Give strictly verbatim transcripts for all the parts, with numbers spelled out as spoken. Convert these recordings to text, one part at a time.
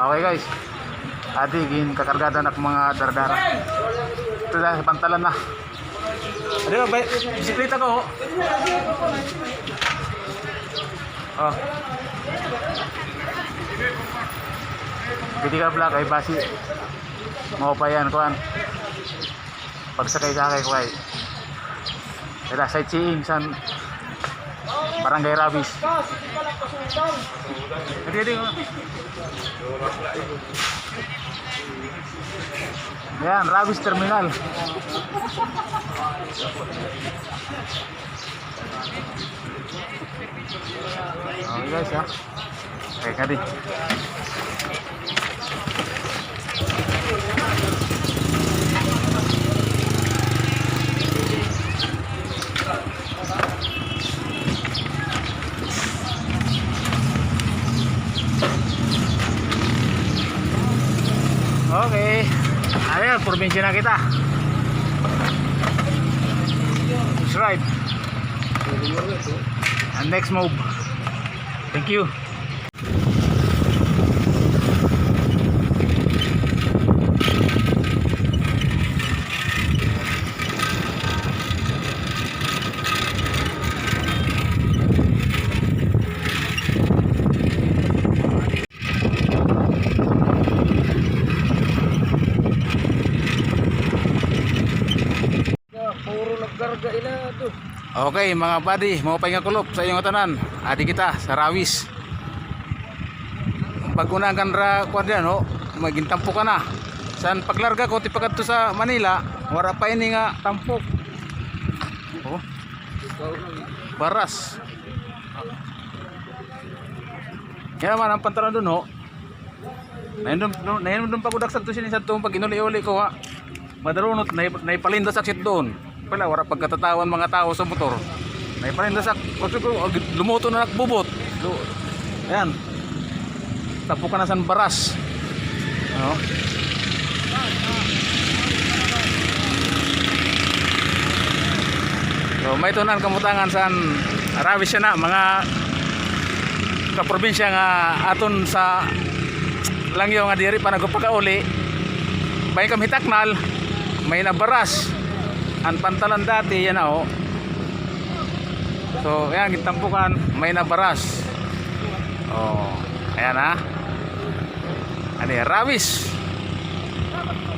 Okay, guys. Adi, ginkakargada na ak mga dara-dara. Ito na, pantalan na. Adi ba, bay-, bisikleta ko, oh. Oh. Pwede ka, Black, ay basi. Maupay an kuan. Pagsakay-sakay ko kay. Tara, sightseeing san Barangay Rawis. Adi, adi, oh. Ayan, Rawis Terminal. Okay, guys, ha. Okay, kadi. Okay. Ayan, probinsya na kita. Subscribe. And next move. Thank you. Puro nagkarga ila do. Okay, mga buddy, maupay nga kulop sa iyo ngatanan. Adi kita sa Rawis. Pag-una kan ra, kuan diyan, ho, may gintampukan na. San paglarga ko tipakadto sa Manila, wara pa ini nga tampok. Oh. Baras. Yana man an pantalan dun, ho. Nahinumdom, nahinumdom pa gud ak sadto sini sadto pag inuli-uli ko, ha. Madalunot, nay-, naipalindas ak sit doon. Pala, wara pagkatatawan mga tawo sa motor. Naipalindas ak, pagsuko, ag-, lumuto na ak bubot. Lu-, ayan. Tapukan na san baras. No? So, may tunan kamutangan san Rawis yana, mga kaprobinsya nga aton sa Langyo nga diri pa nagpakauli. Bahin kami hitaknal, may nabaras. An pantalan dati, yana, oh. So, ayan, gintampukan, may nabaras. Oh, ayan, ha. Ani, Rawis.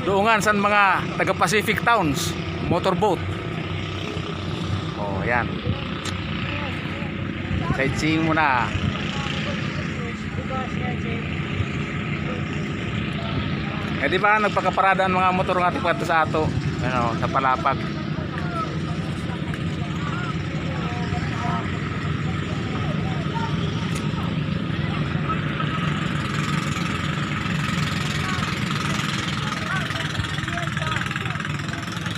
Duungan san mga taga Pacific Towns, motorboat. Oh, ayan. Sightseeing muna. Eh, di ba, nagpakaparada an mga motor nga tipakadto sa ato, ano, sa Palapag.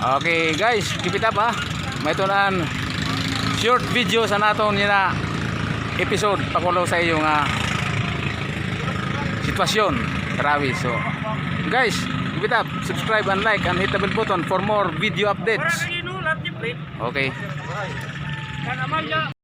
Okay, guys, keep it up, ha. May tunan short video sa naton yana episode pakulo sa iyo nga sitwasyon. Grabe. So, guys, keep it up, subscribe and like and hit the bell button for more video updates. Okay.